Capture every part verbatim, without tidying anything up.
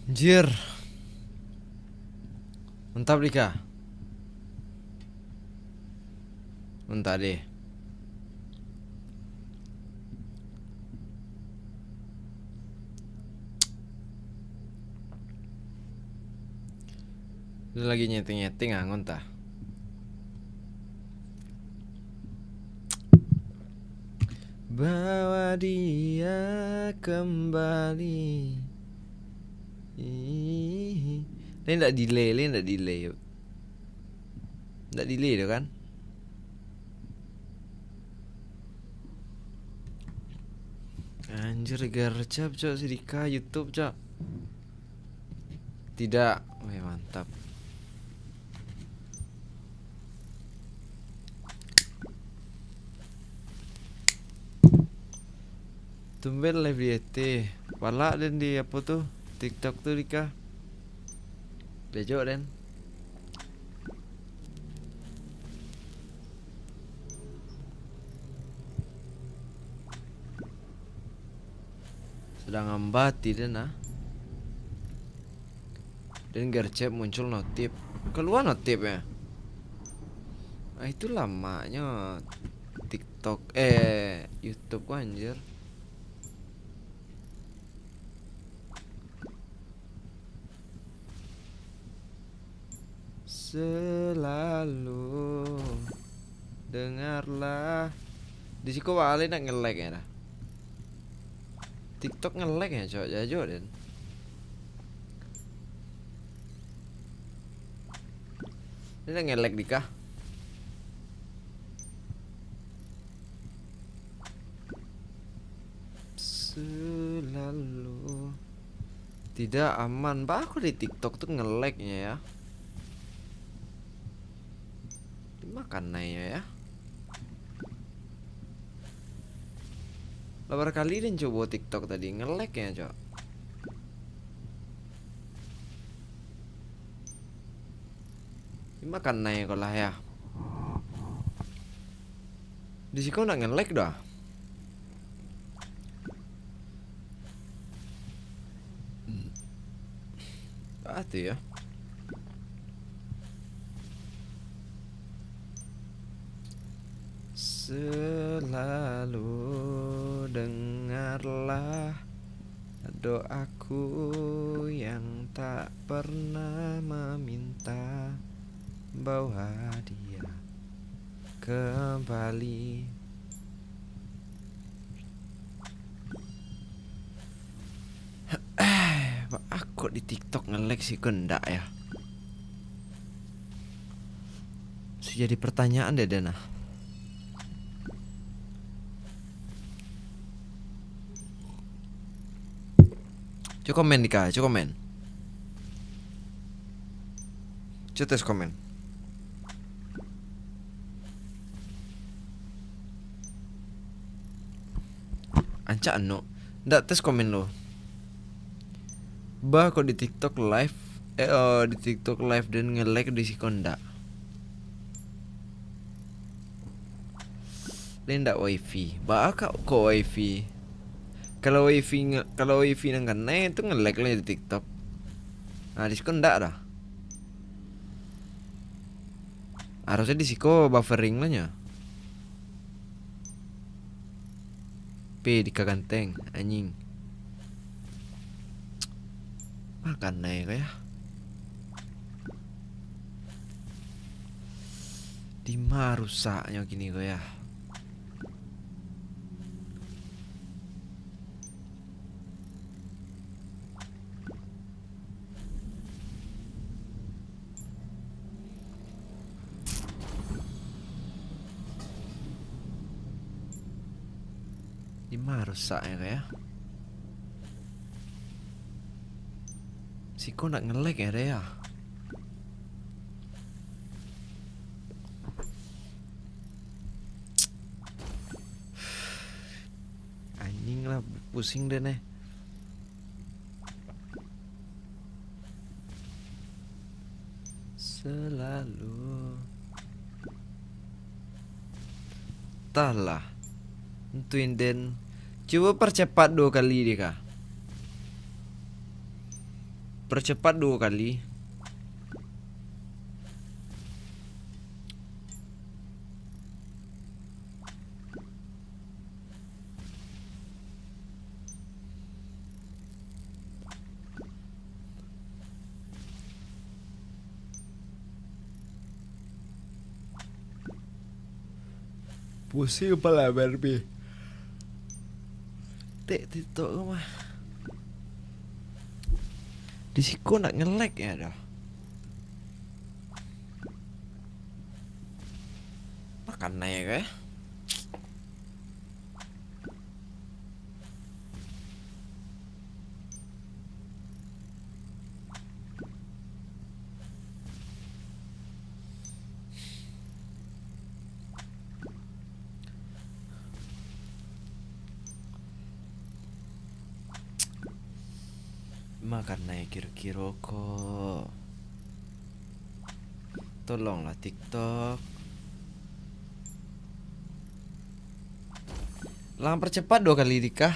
Anjir. Mantap, Dika. Mantap deh. Dia lagi nyeting-nyeting angon tah. Bawa dia kembali. Ih. Lain ndak delay, lain ndak delay. Ndak delay tu kan? Anjir, gercep, cok, si Dika, YouTube, cok. Tidak. Weh, mantap. Tumben live di F T. Palak den di apo tu? TikTok tu, Dika. Bejok den. Sedang ambati den ah. Den gercep muncul notif. Keluar notifnya. Ah, itu lamaknya TikTok, eh, YouTube ku anjir. Selalu dengarlah. Di siko baliak nak nge-lag ya dah. TikTok nge-lag ya, cok, jajo den. Ini nak nge-lag dikah? Selalu tidak aman. Bah, aku di TikTok tu nge-lag-nya ya. Dimakan nai ya. Lah bara kali den cobo TikTok tadi, nge-lag ya, cok. Dimakan nai ko lah ya. Di siko nak nge-lag dah. Ah, tu ya. Selalu dengarlah doaku yang tak pernah meminta, bawa dia kembali. Baa kok di TikTok nge-lag siko ndak ya? Bisa jadi pertanyaan deh, den ah. Cubo komen, Dika, cubo komen. Cubo tes komen. Rancak anu. Ndak tes komen lo. Bah, kok di TikTok live, eh, oh, di TikTok live den nge-lag di siko ndak? Lai ndak wifi. Baa kok wifi? Kalau wifi nge-, kalau wifi nan kanai tu nge-lag lah di TikTok. Nah, di siko ndak dah. Harusnya di siko buffering lah nyo. Pe di kaganteng, anjing. Makan nai ko ya. Dima rusaknyo kini ko ya. Dima rusaknyo ko ya. Siko nak nge-lag ya, Rea? Anjing lah, pusing deh neh. Selalu. Entahlah. Ntuin den. Cubo percepat duo kali deh kah. Percepat duo kali. Pusing kepala, Barbie. Tek TikTok ko mah. Di siko nak nge-lag ya dah. Makan naik eh. Makan naik kiro-kiro ko. Tolonglah TikTok. Lah percepat duo kali dikah.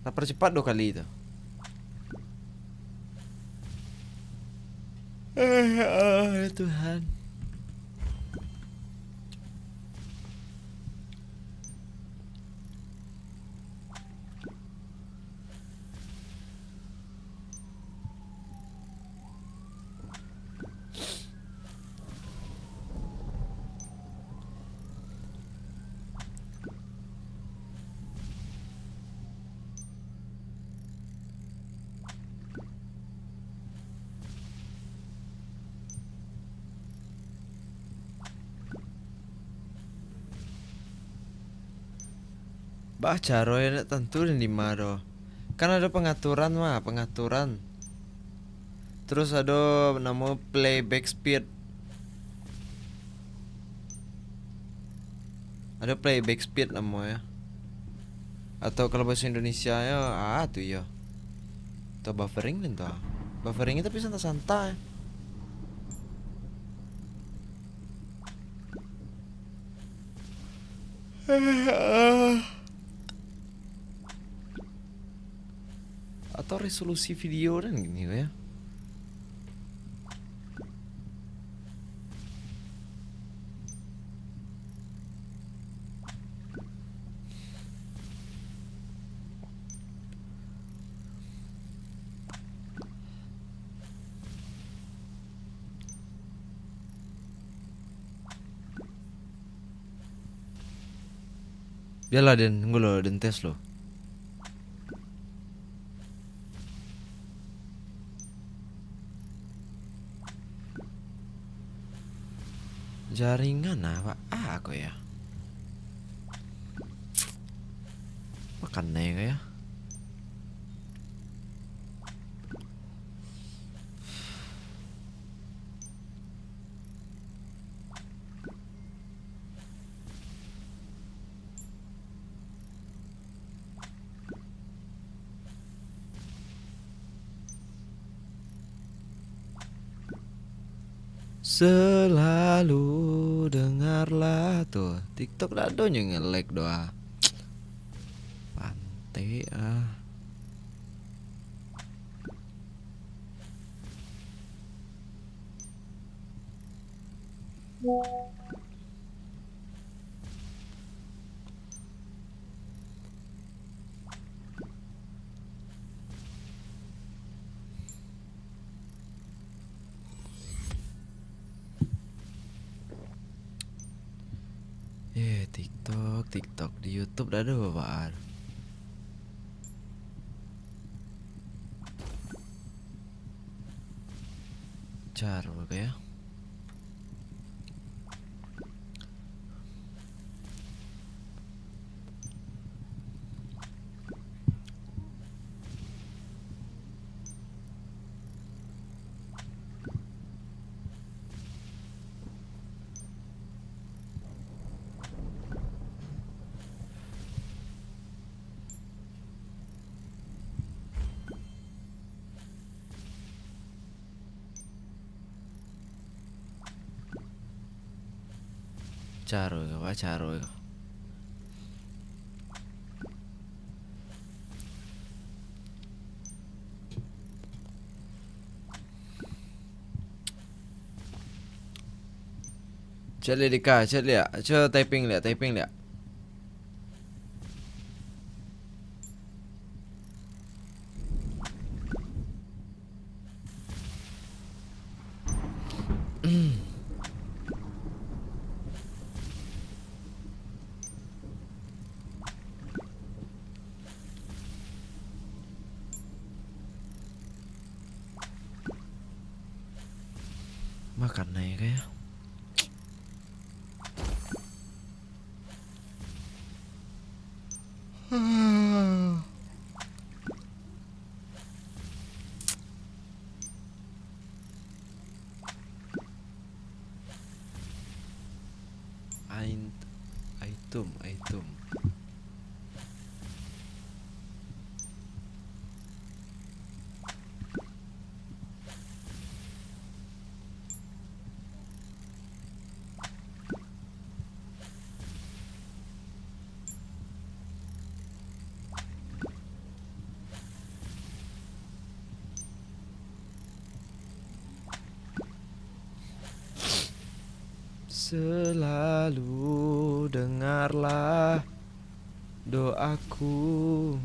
Lah percepat duo kali tu. Eh, ya Tuhan. Bah, caro e nak tantu di ma doh. Kan ado pangaturan mah, pangaturan. Terus ado namo playback speed. Ado playback speed namo e. Atau kalau bahasa Indonesia yo, ah, tu yo. Atau buffering den tu ah. Buffering tapi santai-santai. Atau resolusi video den gini ya. Bialah den, tunggu lo, den tes lo. Jaringan awak a ko ya? Makan naik ko ya? Selalu dengarlah tu. TikTok dak ado nyo nge-lag doh ah. Pantek ah. Eh, TikTok, TikTok. Di YouTube dak ado babaan. Caro ko ya. Caro ko, ba caro ko. Cek liak, Dika, cek liak. Cubo typing liak, typing liak. Makan aja kah, yo? Ain-, item, item. Selalu dengarlah doaku.